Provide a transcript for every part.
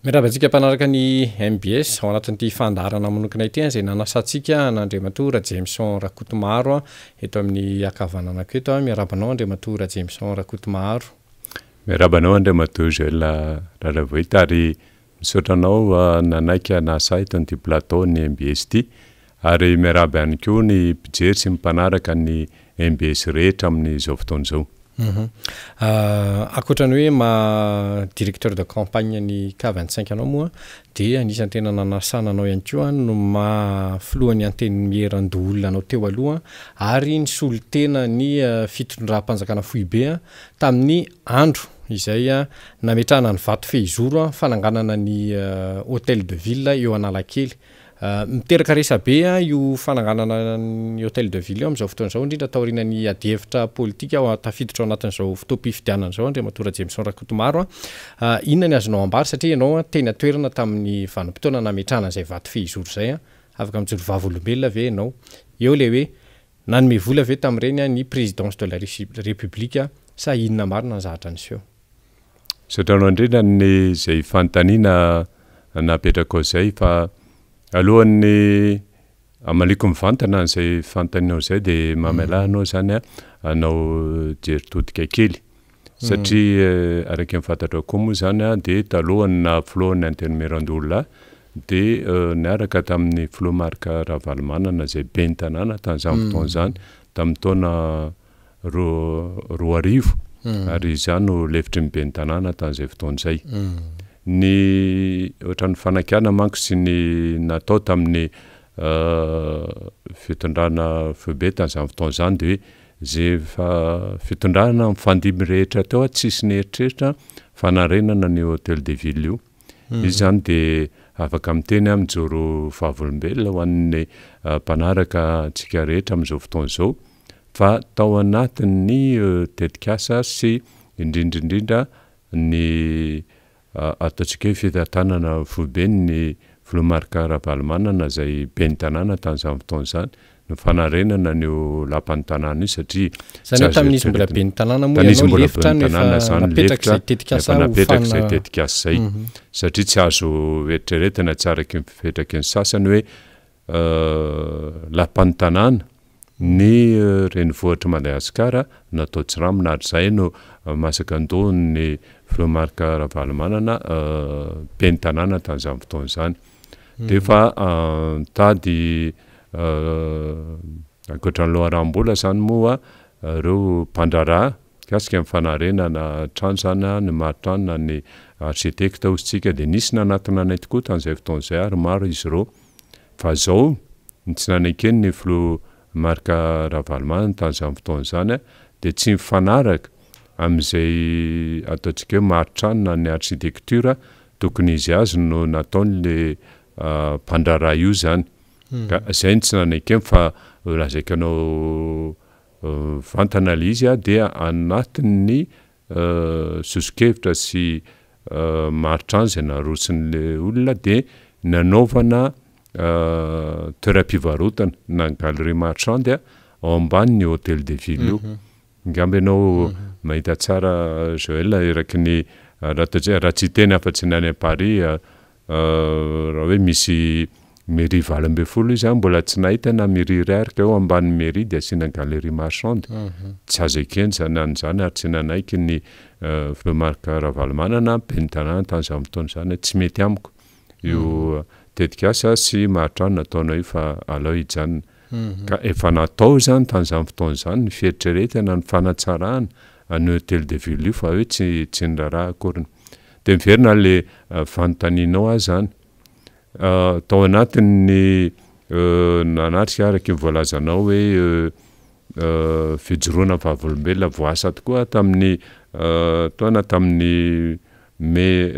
Miarahaba antsika mpanaraka ny mbs ao anatin'ity fandaharana manokana ity izay nanasantsika an'Andriamatoa Rajemison Rakotomaharo eto amin'ny ankavananako eto. Miarahaba anao Andriamatoa Rajemison Rakotomaharo. Miarahaba anao Andriamatoa Joël Raravohita ary misaotra anao nanaiky hanasa ahy eto amin'ity plateau ny mbs ity ary miarahaba ihany koa ny mpijery sy ny mpanaraka ny mbs rehetra amin'izao fotoana izao. Ankoatra ny hoe maha directeur de campagne ny K 25 anao moa dia anisan'ny tena nanasana anao ihany koa no maha filohan'ny antenimierandoholona anao teo aloha ary nisolo tena ny fitondram-panjakana foibe tamin'ny andro izay nametrahana ny vato fehizoro fananganana ny hotel de ville eo Analakely. Miteraka resabe io fananganana ny Hotel de ville io amin'izao fotoana izao, indrindra taorian'ny adihevitra politika ao tafiditra ao anatin'izao fotoam-pifidianana izao, Andriamatoa Rajemison Rakotomaro. Inona ny azonao ambara satria ianao teny an-toerana tamin'ny vanim-potoana nametrahana izay vato fehizoro izay? Afaka mijoro vavolombelona ve ianao? Eo ilay hoe nanome vola ve tamin'ireny ny Présidence de la République sa inona marina ny zavatra niseho? Misaotra anao indrindra ny izay fanontaniana napetrakao izay fa alohan'ny hamaliako mivantana an'izay fanontanianao izay dia mamelà anao izany aho hanao jery todika kely satria araka ny fantatrao koa moa izany dia talohan'ny naha filohan'ny Antenimierandoholona ahy dia niaraka tamin'ny filoha Marc Ravalomanana izay ben'ny tanàna tamin'izany fotoana izany tamin'ny taona 2002 ary izaho no lefitry ny ben'ny tanàna tamin'izay fotoana izay. Ny ohatran'ny fanakianana manko sy ny natao tamin'ny fitondrana foibe tamin'izany fotoana izany dia hoe izay efa fitondrana mifandimby rehetra teo tsisy nieritreritra fanarenana an'io hotel de ville io. Izy izany dia afaka miteny aho mijoro vavolombelona ho an'ny mpanaraka antsika rehetra amin'izao fotoana izao fa tao anatin'ny tetikasa sy indrindra indrindra ny ataontsika hoe fitantanana foiben'ny Filoha Marc Ravalomanana izay ben'ny tanàna tamin'izany fotoana izany, ny fanarenana an'io lapan'ny tanàna io satria tsy Izany hoe azo tamin'izy mbola eritreretina. ben'ny tanàna moa Tamin'izy ianao mbola lefitra ben'ny no efa tanàna izany napetraka lefitra, izay tetikasa efa ho napetraka izay fana tetikasa izay satria tsy azo eritreretina tsy araky ny fipetraky ny sasany hoe Lapan'ny tanàna, ny renivohitr'i Madagasikara natao tsirambina ary izay no masaka an-dohan'ny filoha Marc Ravalomanana ben'ny tanàna tamin'izany fotoana izany. Dia efa nitady ankoatra ny loharanom-bola izany moa ireo mpandraharaha mikasika ny fanarenana trano izany, ny mari-trano na ny architecte hoy isika dia nisy nanatona anay tokoa tamin'izay fotoana izay ary maro izy ireo. Fa zao ny tsy nanekeny ny filoha Marc Ravalomanana tamin'izany fotoana izany dia tsy mifanaraka amin'izay ataontsika hoe mari-trano na ny architecture tokony izy azy no nataon'le mpandraharaha io zany. Ka zay no tsy nanekeny fa lazaiko anao mivantana le izy dia anatin'ny soso-kevitra sy mari-trano izay naroson'ilay olona dia nanaovana toeram-pivarotana na galerie marchande ao ambanin'ny hotel de ville io. Angamba ianao mahita tsara Joël eraky ny raha ataontsika raha tsy hiteny afa-tsy ny any Paris Raha hoe misy mairie 18 izy an, mbola tsy nahita na mairie iray ary ka eo ambanin'ny mairie dia asiana galerie marchande. Tsy azo ekena izany any izany ary tsy nanaiky ny filoha Marc Ravalomanana, ben'ny tanàna tamin'izany fotoana izany hoe tsy mety amiko io tetikasa sy maritrano nataonao io fa alao hijanona. Ka efa natao izany tamin'izany fotoana izany ny fieritreretana ny fanatsarana an'io hotel de ville io fa hoe tsy tsy niraharaha akoriny. Dia miverina le fanontanianao aho zany, tao anatin'ny nanatrika araka iny voalazanao hoe fijoroana vavolombelona voaasa tokoa aho tamin'ny taona tamin'ny mai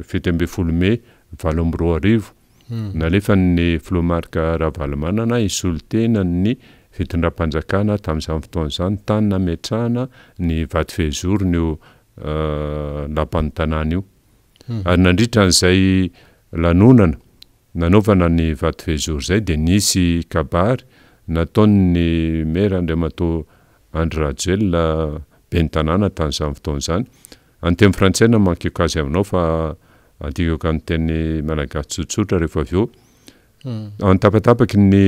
17 mai 2008, nalefan'ny filoha Marc Ravalomanana hisolo tena ny fitondram-panjakana tamin'izany fotoana izany tany nametrahana ny vato fehizoron'io lapan'ny tanàna io. Ary nandritra an'izay lanonana nanaovana ny vato fehizoro izay dia nisy kabary nataon'ny maire Andriamatoa Andry Rajoelina ben'ny tanàna tamin'izany fotoana izany. Any teny frantsay no hamakiako azy aminao fa Adikako amin'ny teny malagasy tsotsotra rehefa avy eo. Ny tapatapaky ny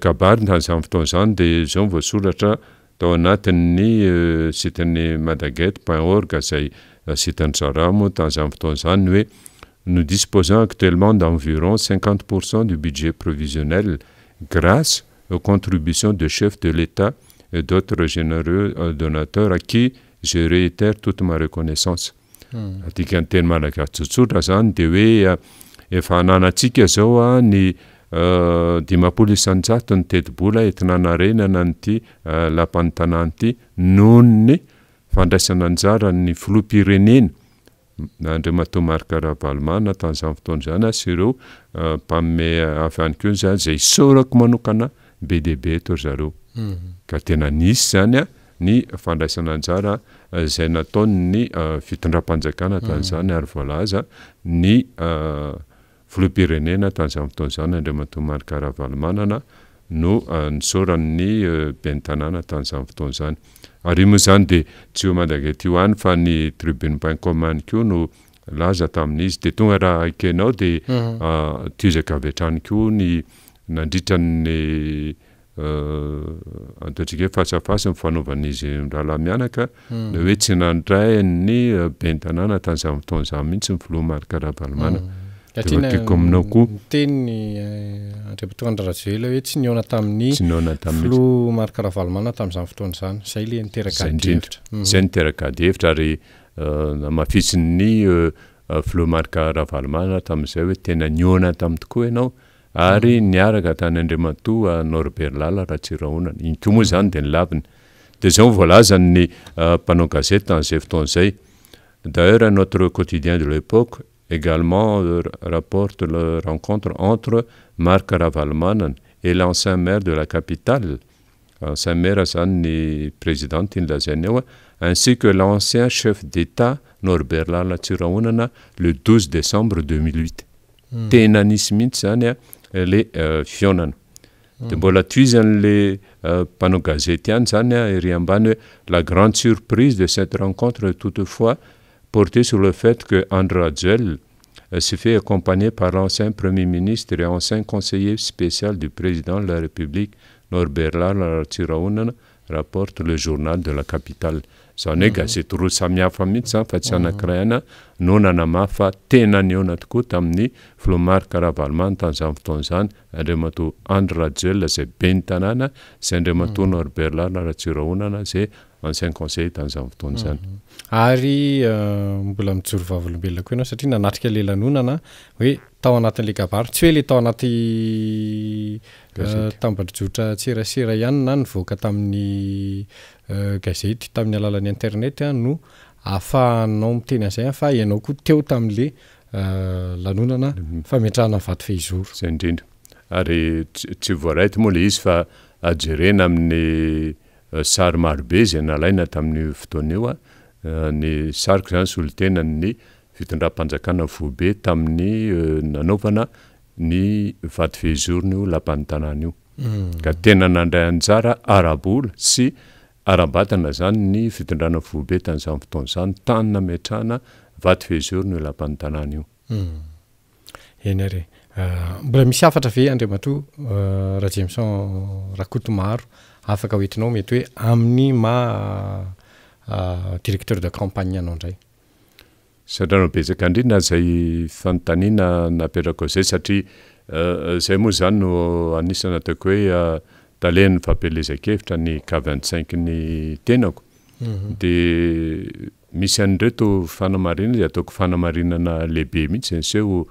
kabary tamin'izany fotoana izany dia izao no voasoratra tao anatin'ny site-n'ny madaget point org izay site-ndry zareo moa tamin'izany fotoana izany ny hoe Nous disposons actuellement d'environ 50% du budget provisionnel grâce aux contributions de chefs de l'État et d'autres généreux donateurs à qui je réitère toute ma reconnaissance. Adika ny teny malagasy tsotsotra zany de hoe efa ananantsika zao ny 50% ny tetibola entina hanarenana an'ity lapan'ny tanàna ity noho ny fandraisana anjaran'ny filoham-pirenena Andriamatoa Marc Ravalomanana tamin'izany fotoana izany sy ireo mpanome hafa ihany koa izany izay isaorako manokana be dia be eto ry zareo. Ka tena nisy izany ny fandraisana anjara izay nataon'ny fitondram-panjakana tamin'izany ary voalaza ny filoham-pirenena tamin'izany fotoana izany Andriamatoa Marc Ravalomanana no nisaoran'ny ben'ny tanàna tamin'izany fotoana izany. Ary io moa izany dia tsy io Madaget io ihany fa ny tribune point com ihany koa no laza tamin'izy. Dia tonga raha ekenao dia tohizako avy hatrany koa ny nandritra ny ataontsika hoe face à face ny fanaovan'izy mirahalahy mianaka, ny hoe tsy nandray ny ben'ny tanàna tamin'izany fotoana izany mihitsy ny filoha Marc Ravalomanana. Dia Satria vakiko aminao koa. niteny ny Andriamatoa Andry Rajoelina hoe tsy nihaona tamin'ny Tsy nihaona tamin'ny filoha Marc Ravalomanana tamin'izany fotoana izany. Izay ilay niteraka Izay ady indrindra. hevitra. Izay niteraka ady hevitra ary namafisin'ny filoha Marc Ravalomanana tamin'izay hoe tena nihaona taminy tokoa ianao ary niaraka tany Andriamatoa Norbert Lala Ratsirahonana. Iny koa moa izany dia nolaviny. Dia izao no voalazan'ny mpanao gazety tamin'izay fotoana izay, D'ailleurs notre quotidien de l'époque également rapporte la rencontre entre Marc Ravalomanana et l'ancien maire de la capitale, ancien maire zany ny président tiany lazaina eo, ainsi que l'ancien chef d'Etat Norbert Lala Ratsirahonana le 12 décembre 2008. Tena nisy mihitsy zany le fihaonana. Dia mbola tohizan'le mpanao gazety ihany zany ery ambany hoe la grande surprise de cette rencontre toutefois portée sur le fait que Andry Rajoelina s'est fait accompagner par l'ancien premier ministre et ancien conseiller spécial du président de la République Norbert Lala Ratsirahonana rapporte le journal de la capitale. Izany hoe gazety roa samihafa mihitsy izany fa tsy anankiray ihany no nanamafy fa tena nihaona tokoa tamin'ny filoha Marc Ravalomanana tamin'izany fotoana izany Andriamatoa Andry Rajoelina izay ben'ny tanàna sy Andriamatoa Norbert Lala Ratsirahonana izay ancien conseiller tamin'izany fotoana izany. Ary mbola mijoro vavolombelona koa ianao satria nanatrika ilay lanonana hoe tao anatin'ilay kabary, tsy hoe ilay tao anaty tambajotra tserasera ihany na nivoaka tamin'ny gazety tamin'ny alalan'ny internet no ahafahanao miteny an'izay fa ianao koa teo tamin'ilay lanonana fametrahana ny vato fehizoro. Izay indrindra. Ary tsy voaraity moa ilay izy fa jerena amin'ny sary marobe izay nalaina tamin'io fotoana io. Ny sariko izany solontenan'ny fitondram-panjakana foibe tamin'ny nanaovana ny vato fehizoron'io lapan'ny tanàna io. Ka tena nandray anjara ara-bola sy ara-batana izany ny fitondrana foibe tamin'izany fotoana izany tany nametrahana vato fehizoron'io lapan'ny tanàna io. Eny ary e. Mbola misy hafatra ve Andriamatoa Rajemison Rakotomaro afaka hoentinao mety hoe amin'ny maha directeur de campagne anao indray? Misaotra anao betsaka indrindra izay fanontaniana napetrakao izay satria izay moa izany no anisan'ny ataoko hoe talen'ny fampielezan-kevitra ny K 25 ny tenako dia misy an'ireto fanamarinana izay ataoko fanamarinana lehibe mihitsy izay niseho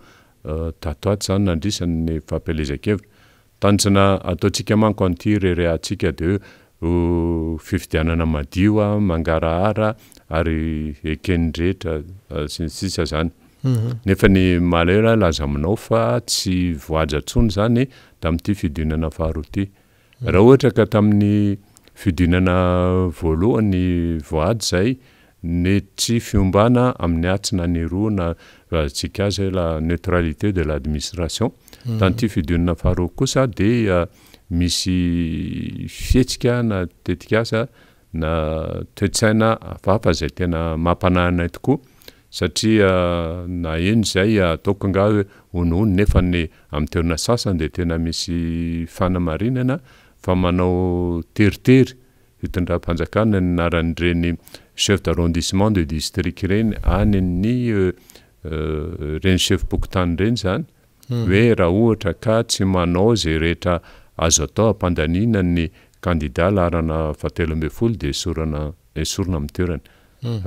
tato ato izany nandritra ny fampielezan-kevitra. Tanjona ataontsika manko an'ity reharehantsika dia hoe fifidianana madio, mangarahara ary eken'ny rehetra sy ny sisa izany. Nefa ny malheur laza aminao fa tsy voahaja intsony izany tamin'ity fihodinana faharoa ity. Raha ohatra ka tamin'ny fihodinana voalohany voahaja izay, ny tsy fiombana amin'ny atsy na ny eroa na filazantsika azy hoe la neutralité de l'administration, tamin'ity fihodinana faharoa kosa dia misy fihetsika na tetikasa na toe-tsaina hafahafa izay tena mampanahy anay tokoa. Satria naheno izay ataoko angaha hoe honohono nefa ny amin'ny toerana sasany dia tena misy fanamarinana fa manao teritery fitondram-panjakana ny anaran'ireny chef d'arrondissement de district ireny any ny ireny sefom-pokontany ireny izany hoe raha ohatra ka tsy manao izay rehetra azo atao hampandaniana ny kandida laharana fahatelo ambin'ny folo dia esorana esorina amin'ny toerany.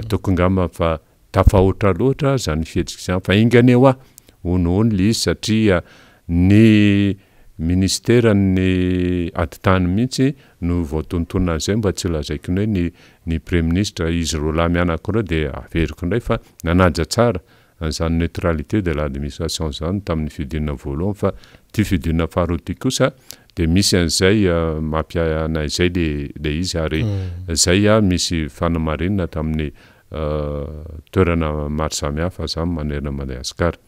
Ataoko angamba fa tafahoatra loatra izany fihetsika izany fa enga anie hoa honohono ilay izy satria ny ministeran'ny ady tany mihitsy no voatontonona an'izay mba tsy lazaiko ny hoe ny ny praiminisitra izy roa lahy mianaka ireo dia averiko indray fa nanaja tsara an'izany neutralité de l'administration izany tamin'ny fihodinana voalohany fa ity fihodinana faharoa ity kosa dia misy an'izay mampiahiahy anay izay le le izy ary izay misy fanamarinana tamin'ny toerana maro samihafa izany manerana an'i Madagasikara.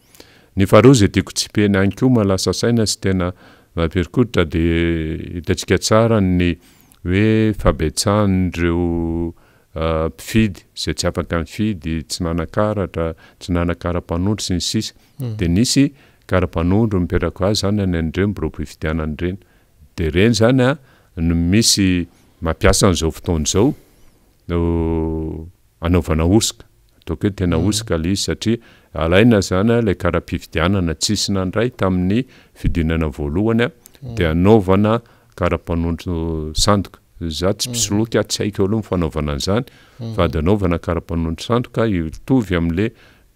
Ny faharoa izay tiako tsipihina ihany koa mahalasa saina sy tena mampiherin-koditra dia hitantsika tsara ny hoe fahabetsahan'ireo mpifidy izay tsy afaka nifidy, tsy nanan-karatra, tsy nanan-kara-panondro sy ny sisa Dia nisy kara-panondro mipetraka ho azy izany any amin'ireny biraom-pifidianana ireny. Dia ireny izany no misy mampiasa an'izao fotoana izao no anaovana hosoka. Ataoko hoe tena hosoka ilay izy satria alaina izany ilay kara-pifidianana tsisy nandray tamin'ny fidinana voalohany dia anaovana kara-panondro sandoka. Za tsy mpisoloky aho, tsy haiko aloha ny fanaovana an'izany fa dia anaovana kara-panondro sandoka hitovy amin'ilay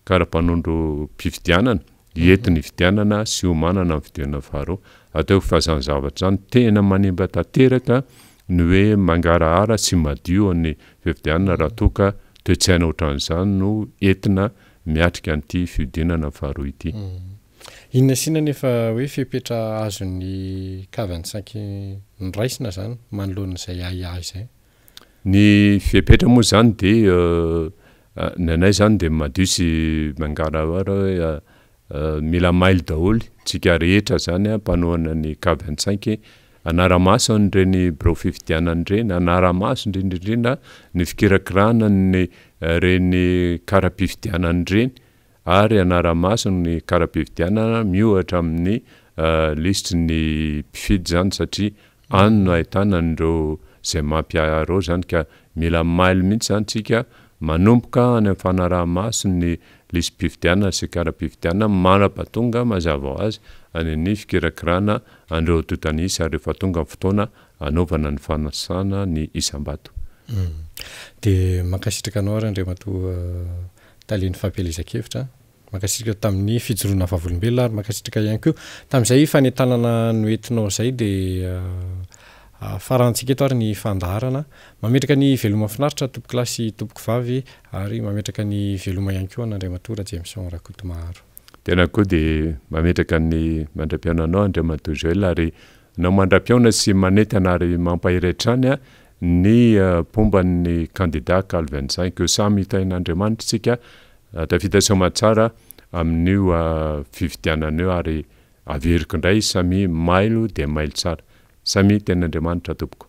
kara-panondrom-pifidianana, entina hifidianana sy hiomanana amin'ny fidirana faharoa. Ataoko fa izany zavatra izany tena manimba tanteraka ny hoe mangarahara sy madio ny fifidianana raha toa ka toe-tsaina ohatran'izany no entina miatrika an'ity fihodinana faharoa ity. Inona sy inona anefa hoe fepetra azon'ny K 25 noraisina izany manoloana izay ahiahy izay? Ny fepetra moa izany dia ny anay izany dia madio sy mangarahara hoe mila mailo daholo tsika rehetra izany mpanohana ny K 25 hanara-maso an'ireny birao fifidianana ireny, hanara-maso indrindra indrindra ny fikirakirana ny ireny kara-pifidianana ireny ary hanara-maso ny kara-pifidianana miohatra amin'ny lisitry ny mpifidy izany satria any no ahitana an'ireo izay mampiahiahy ireo izany ka mila mailo mihitsy izany tsika manomboka any amin'ny fanaraha-maso ny lisi-pifidianana sy kara-pifidianana mandrapatonga mazava ho azy any amin'ny fikirakirana an'ireo antontan'isa rehefa tonga ny fotoana hanaovana ny fanasana ny isam-bato. Dia mankasitraka anao ary Andriamatoa Talen'ny fampielezan-kevitra. Mankasitraka tamin'ny fijoroana vavolombelona ary mankasitraka ihany koa tamin'izay fanentanana noentinao izay dia farantsika eto ary ny fandaharana. Mametraka ny veloma finaritra tompokolahy sy tompokovavy ary mametraka ny veloma ihany koa an'Andriamatoa Rajemison Rakotomaharo. Tena koa dia mametraka ny mandra-pihaona anao Andriamatoa Joël ary anao mandra-pihaona sy manentana ary mampahery hatrany ny mpomba ny kandida Kalo 25. Samy hitahian'Andriamanitra isika tafita soamatsara amin'io fifidianana io ary averiko indray samia mailo dia mailo tsara. Samia tenin'Andriamanitra tompoko.